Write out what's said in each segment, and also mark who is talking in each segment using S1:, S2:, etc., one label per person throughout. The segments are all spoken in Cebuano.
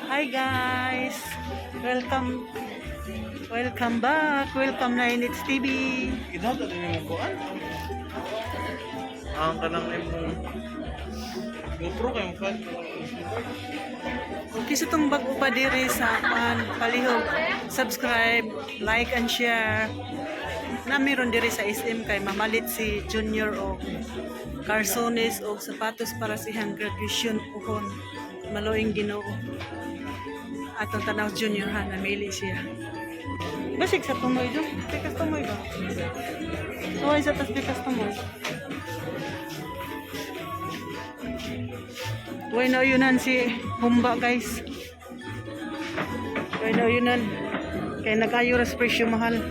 S1: Hi guys! Welcome. Welcome back. Welcome na Inits TV.
S2: Ginata din yung kuan. Ang kanang imong GoPro kay mo.
S1: Okay, sa itong bago pa diri sa pan palihog, subscribe, like and share. Na meron diri sa SM kay mamalit si Junior og carsones og sapatos para sa iyang graduation puhon. Maluing Ginoo. Atong tanaw Junior ha, namili siya. Basig sa tumoy do. Pikas tumoy ba? Suway sa tas pikas tumoy. Way na yunan si Humba, guys. Way na yunan. Kaya nag-ayo ras presyo mahal.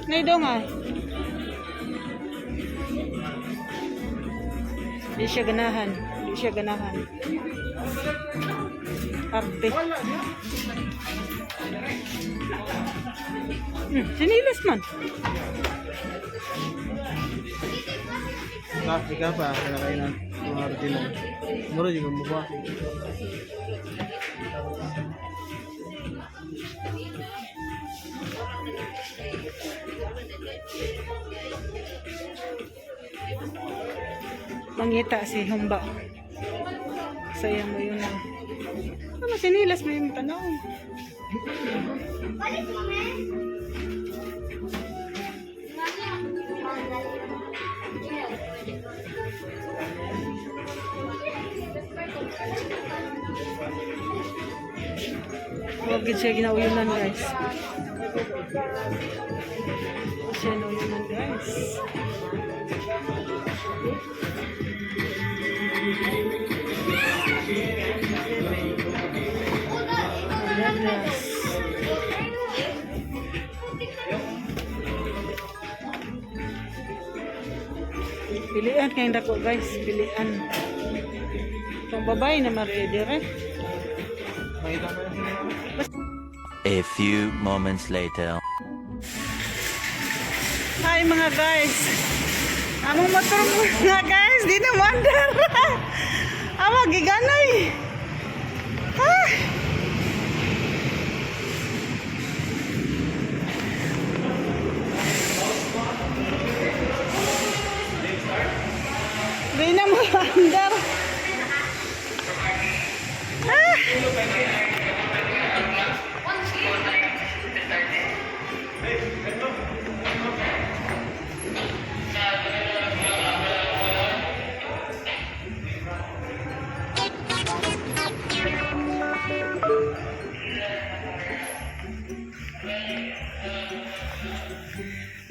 S1: Ngay daw nga. Di siya ganahan. Di siya ganahan. Arte. Sinilas man.
S2: Ka, ikaw pa kana kay na mga original. Mura jud mo ba?
S1: Mangita si Humba. Saya mo yun lang. Ano, sinilas mo yung tanaw. Huwag gid siya ginauyunan, guys. Huwag siya ginauyunan, guys. Yes. Pilian kayong dako, guys, pilian. Itong babae na maredy rin.
S2: Makita mo yung sinila.
S3: A few moments later.
S1: Hi mga guys. Among motor mga guys, di na wonder. Ama giganay. Ha? Di na mo wonder. Ah!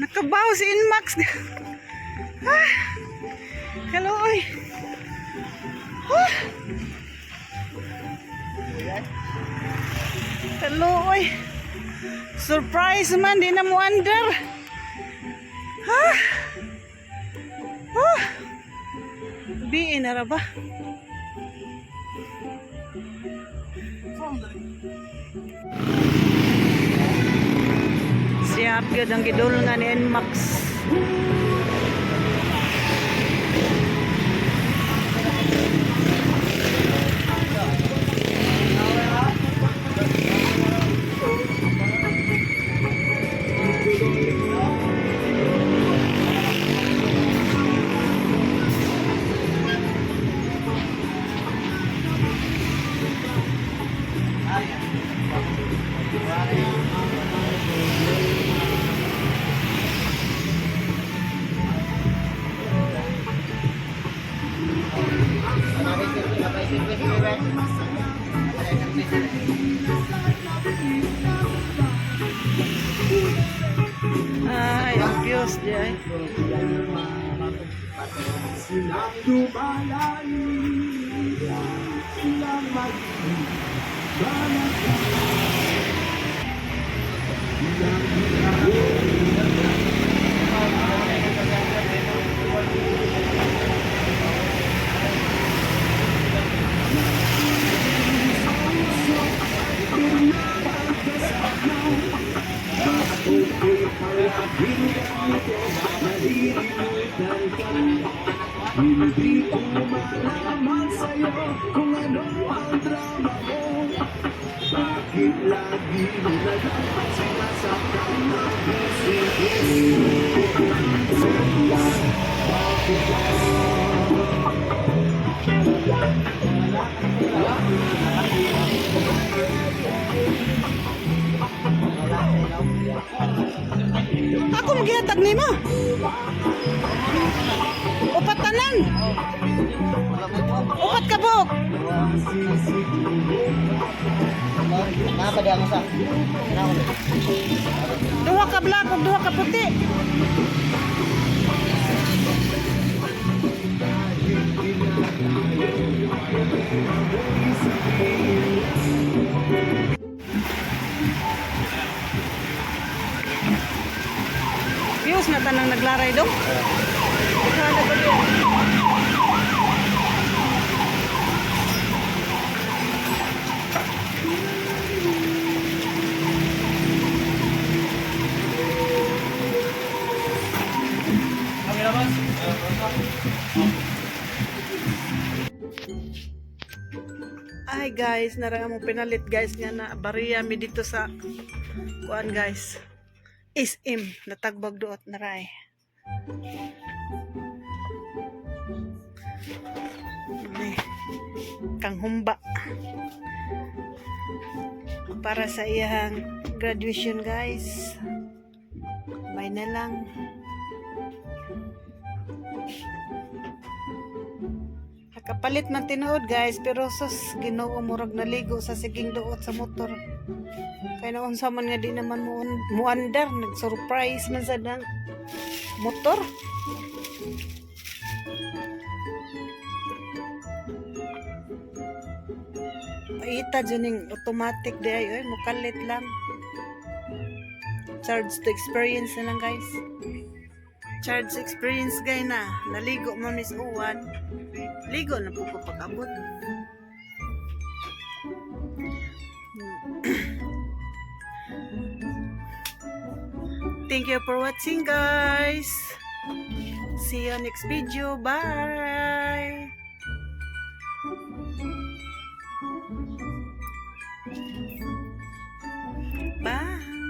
S1: Nakabaw si Inmax. Ah! Hello, oy. Ah! Hello, oy. Surprise man, di na mo under. Ah! Ah! Biin na ra ba? Siap gyud ang gidol nga ni Nmax. Ay, ang Diyos di ay.
S4: Hindi ko malaman sa'yo kung ano ang drama mo. Bakit lagi mo na lang sinasaktan ang puso ko? Bakit lang?
S1: Ako magihatag nimo. Upat tanan. Upat ka buok. Duha ka black ug duha ka puti. Views na tanang naglaray dong. Ikaw na ba diyan? Ay guys, nara mo pinalit guys nga na bariya mi dito sa kuan guys. SM natagbag duot naray. Ay, kang humba para sa iyang graduation guys. May na lang. Nakapalit man tinuod guys, pero sus Ginoo, murag naligo sa siging duot sa motor. Kay naunsa man nga di naman mo muandar, nag-surprise man sa dang motor. Paita dyan yung automatic di ay, oy, mukalit lang. Charge to experience na lang guys. Charge experience gay na. Naligo mo Miss Uwan. Ligo na po ko pag-abot. Thank you for watching guys. See you next video. Bye. Bye.